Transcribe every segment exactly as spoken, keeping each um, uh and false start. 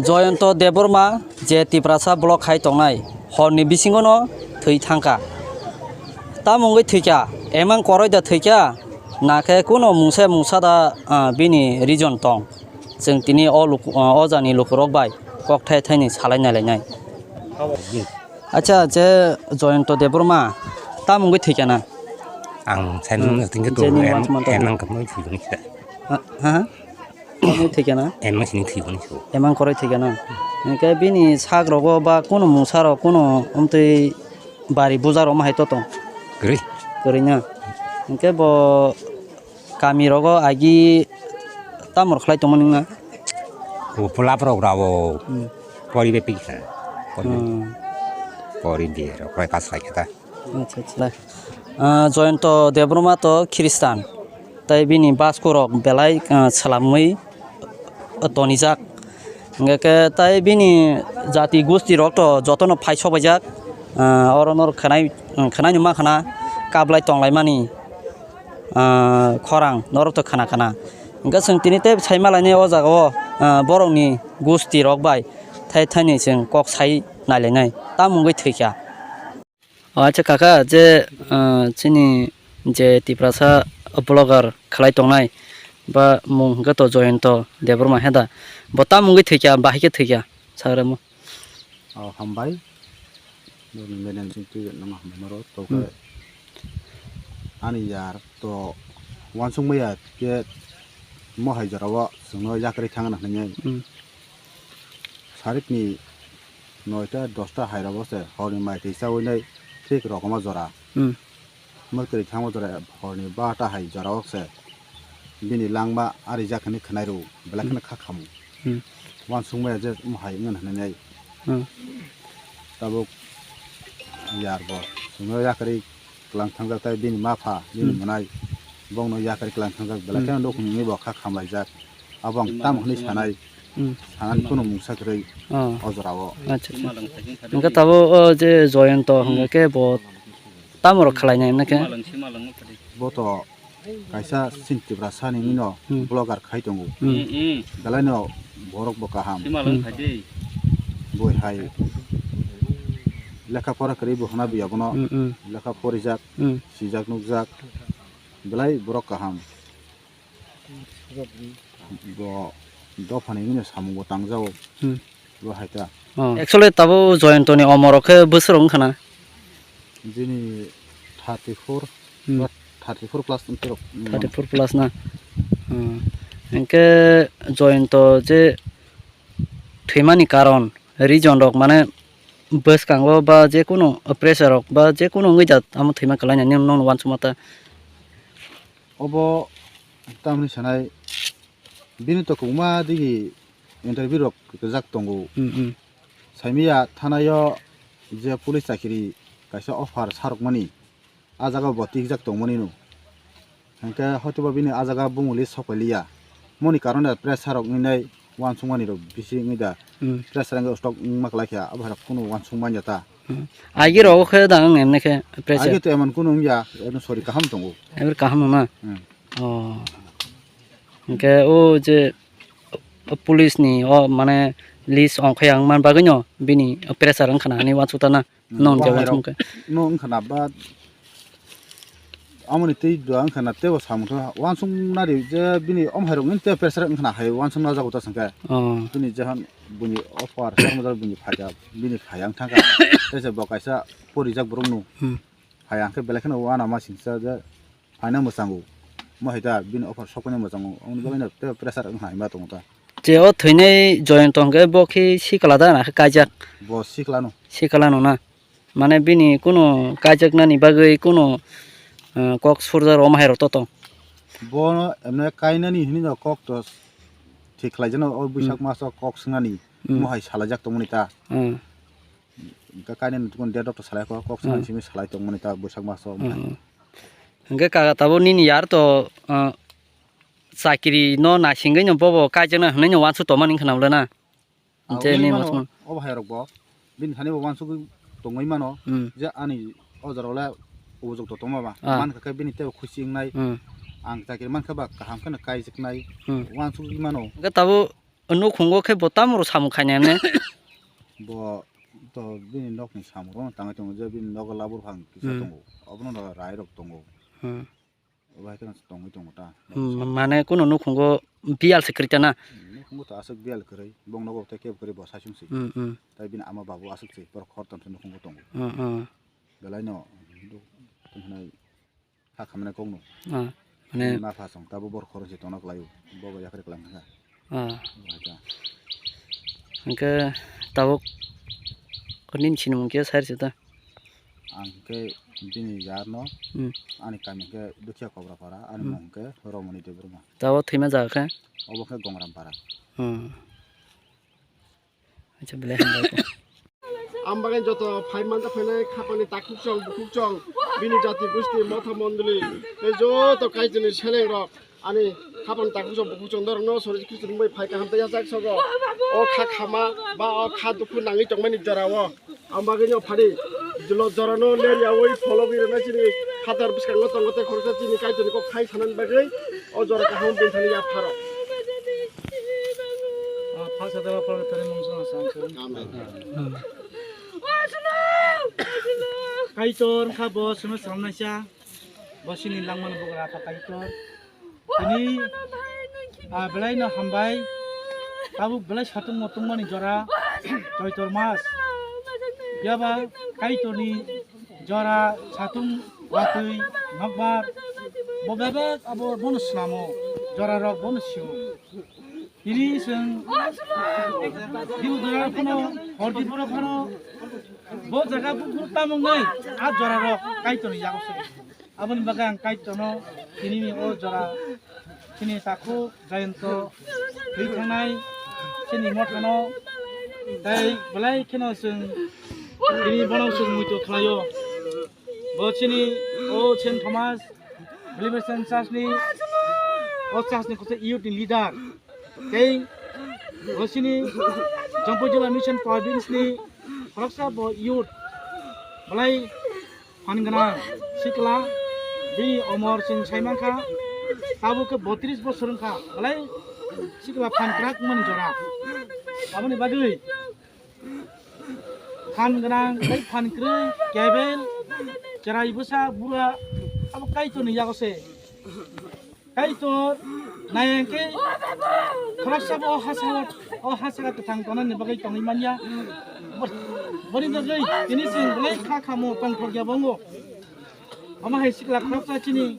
Joyonto Debbarma je Tiprasa block hai tongnai, horni bisingono thwi thangkha. Tamo wngwi thwikha, emang koroi da thwikha, nakhe kuno mungsa mungsa da, ah, bini reason tong. Chwng tini o luku-, ah, o jani lukurok bai kok thai thaini salai nailainai. Acha, je Joyonto Debbarma tamo wngwi thwikha na? Ang sai Hmm. nung tingkhe Je to ni em, wachman to. Emang kamai thwi bini sa. Ha, ha? Koroi thwikha na? Emang sini thwi bini sa. Emang koroi thwikha na? Hwnkhe bini sak rogo ba kuno mungsa rok kuno omtwi bari buja rok ma hai to tong? Kwrwi. Kwrwi na? Hwnkhe bo kami rogo agi tamo khlai tongmani wngna? Bo pula borok rabo Hmm. pori be pikha. Pori be. Hmm. Pori be rok pai pas lai kata. Acha, acha. Ah, Joyonto Debbarma to Khristan. Tai bini basku rok belai, ah, salamwi tonijak. Hingke tai bini jati gusti rok to jotono phai sobaijak. Ah, oro nor khanai, khanai numa khana kablai tonglaimani, ah, khorang norok to khana khana. Hingke chwng tini tei sai malainai o jaga o, ah, borokni gusti rok bai thai thaini chwng kok sai nailainai. Tamo wngwi thwikha. O, acha kaka, je, ah, chini je Tiprasa vlogger khlai tongnai, ba mung hwnkhe to Joyonto Debbarma heda, bo tamo wngwi thwikha, bahai khe thwikha, sa rwmo. O, hambai. Nini menen sing twi nang hambai maro, to Hmm. khe ani yar to wansuk maya khe mohai jorao chwngno yakarwi thangna hwnwi. Hmm. Sarikni noita dosta hai rogo se horni mai twi chawi nai thik rokomo jora. Hmm. Moi kwrwi thangma jora horni barota hai jora o se bini langma arijak hinwi khwnai rw belai kheno Hmm. kha khamu. Hmm. Wansuk maya je mohai wngna hinwi nai. Hmm. Tabuk yar bo chwngno yakarwi kwlang thangjak tai bini mapha bini Hmm. mwnai bongno yakarwi kwlang thangjak belai Hmm. kheno nukhung wngwi bo kha khamlaijak. Abo ang tamo hwnwi sanai, Hmm. sanani kunu mungsa kwrwi Oh. o jorao. Acha, acha. Hwnkhe tabuk o je Joyonto Hmm. hwnkhe khe bo tamo rok khlainai hwnkhe? Bo to kaisa chini Tiprasani nino Hmm. vlogger khai tongo. Hmm. Belaino borok bo kaham. Hmm. Boi hai lekha pora kwrwi bo hwna biya bono. Hmm, hmm. Lekha porijak, Hmm. sijak nukjak. Belai borok kaham. Bo dophani hwnwi samung bo tangjago. Hmm. Bo hai ta. Oh. Actually, tabuk Joyonto ni omor rok khe bwswk rok wngkha na? Bini thirty four Hmm. ba thirty four plus wngkhe rok. Thirty four plus na? Hmm. Hwnkhe Joyonto je thwimani karon, reason rok mane bwskango ba je kunu pressure rok ba je kunu wngwi da amo thwima kwlainani nokno uansukma ta? Obo tamni sanai bini to kwbangma digi interview rok kwchak tongo. Hmm, hmm. Saimaya thanaio je police chakiri kaisa offer sarokmani, ah jaga bo tikjak tongmani no. Hwnkhe hoitoba bini ah jaga bumuli sokphailiya. Moni karone pressure rok wngwi nai uansukmani rok bisi wngwi da. Hmm. Pressure wngwi stock wngma kwlai kha, abo hai rok kunu uansukmanya ta. Hmm. Agi rogo khe da ang emne khe pressure. Agi to emon kunu wngya, emon sori kaham tongo. Ebar kaham no na? Hmm. Oh. Hwnkhe o je police ni o mane list ongkha yang man bagwi no bini pressure wngkha na ani uansukta na? Hmm. Non je uansuk khe. No wngkha na ba amoni tei dua wngkha na tebo samung khe uansuk nari je bini om hai rok ni te pressure wngkha na hai uansuk na jago ta sangkhe. Oh. Bini jahan bini offer, bini phaida, bini phai ang thangkha. Tei se bo kaisa porijak borok no. Hmm. Phai ang khe belai kheno uana ma singsa je phaina mwchango. Mo hai ta bini offer sokphaina mwchango. Amoni bagwi no tei pressure wng hai ma tongo ta. Je o thwinai Joyonto hwnkhe bo khe sikla da na khe kaijak? Bo sikla no. Sikla no na? Mane bini kunu kaijaknani bagwi kunu, eh, kok surjar omo hai rok to tong? Bo emne kainani hini no kok to thik khlai jano o Buisak Hmm. maso kok swngnani Hmm. mo hai salaijak tongmani ta. Hmm. Hwnkhe kainwi nutukgo date rok to salai kho, kok Hmm. sani simi salai tongmani ta Buisak maso omo hai. Hmm. Hwnkhe kaka tabuk nini yar to, ah, chakiri no naisingwi no bobo kaijakna hwnwi no uansuk tongmani wngkha na bwle na? Hwnkhe ni mano, mosmon. Obo hai rok bo bini thani bo uansugwi tongwi mano Hmm. je ani o jora le ubujok to tongma ba Ah. mankha khe bini teibo khusi wngnai. Hmm. Ang chakiri mankha ba kaham kheno kaijaknai Hmm. uansugwi mano. Hwnkhe tabuk Nukhungo khe bo tamo rw samung khainai hwnwi? Bo to bini nokni samung rok tangwi tongo, je bini nogo labur phang kisa Hmm. tongo, obono no rai rok tongo. Hmm. Obo hai kheno tongwi tongo ta. Hmm, mane kuno nukhungo biyal se kwrwi ta na? Nukhungo to aswk biyal kwrwi, bong nogo tei kebo kwrwi bo saichung se. Hmm, hmm. Tai bini ama babu aswk se, borok khor tongsa nukhungo tongo. Hmm, hmm. Belai no, tongkha nai. Kha khamani kokno. Ah, mane ma pha song tabuk borok khoroknwi se tongna kwlaio. Bobo yakhari kwlang kha. Ah. Bo hai ta. Hwnkhe tabuk nini sinimung khe sai rwchuk ta? Ang khe bini yarno, Hmm. ani kami khe Dukhiya Kobrapara, ani Hmm. mung khe Romoni Debbarma. Tabuk thwima jaga khe? Obo khe Gongrampara. Hmm. Acha, belai hambai khe. Ang bagwi joto phai manja phainai khapangni takhuk chong, bukhuk chong, bini jati gusti, motha mondoli, tei joto Kaitorni seleng rok, ani khapangni takhuk chong, bukhuk chong, norokno Sori Khristo ni bai phai kaham tei yachak sogo. O kha khama ba o kha dukhu nangwi tongmani jora o. Ang bagwi no phari, jolo jora no ler yaui phologwi rwna chini phatar bwskango tongo tei khoroksa chini Kaitorni kok khai sanani bagwi o jora kaham bini thani yapharo. Ah, phalsa deba phalsa tani mung song sang song. Amen. Kaitor wngkha bo chwngno swlamnaisa, bo chini langmano bugra apha Kaitor. Tini, ah, belai no hambai, tabuk belai satung motungmani jora, Choitor mas. Phiya ba Kaitorni jora satung watwi nokbar, bo bebak abo bono snamo, jora rok bono sio. Tini chwng Dibudura phano, Hordipura phano, bo jaga buphuru tamung nai, a jora rok Kaitorni yago se. Aboni bagwi ang Kaitorno tinini o jora chini takhuk Jayanta thwi thangnai chini mothano tei belai kheno chwng tini bono chwng muitu khlaio. Bo chini o Saint Thomas Believer Church ni o church ni kose youth ni leader tei bo chini Jampui Jila Mission Province ni khoroksa bo youth belai phan gwnang sikla, bini omor chwng sai mankha, tabuk khe botris bosor wngkha, belai sikla phan kwrak mani jora. Aboni bagwi phan gwnang tei phan kwrwi, kebel, cherai bwsa, bura, abo Kaitorni yago se. Kaitor nai hwnkhe khoroksa bo o hasa, o hasa kwthang tongnani bagwi tongwi manya. Boni bagwi tini chwng belai kha khamo tongthokya bo wngo. Omo hai sikla khoroksa chini.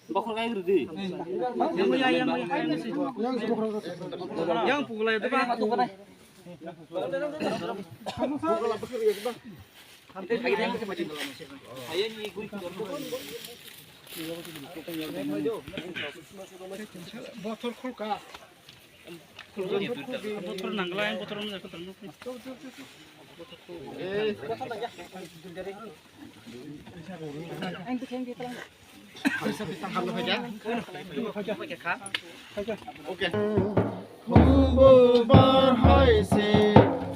Bokhorok ai rwdi. Yang pukul ai deba. Bothor khulka. Bothor nangla, yang bothor wngya kotor. Khumbu bar hai se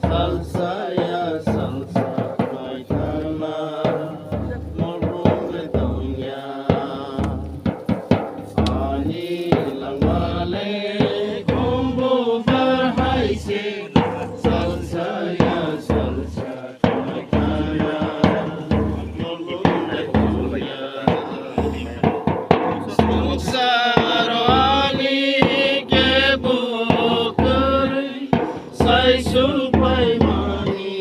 salsa ya salsa mai thangna, mol rung le tong ya. Ani langma le khumbu bar hai se salsa ya salsa. Swngcharo ani kebo kwrwi, sai sungpaimani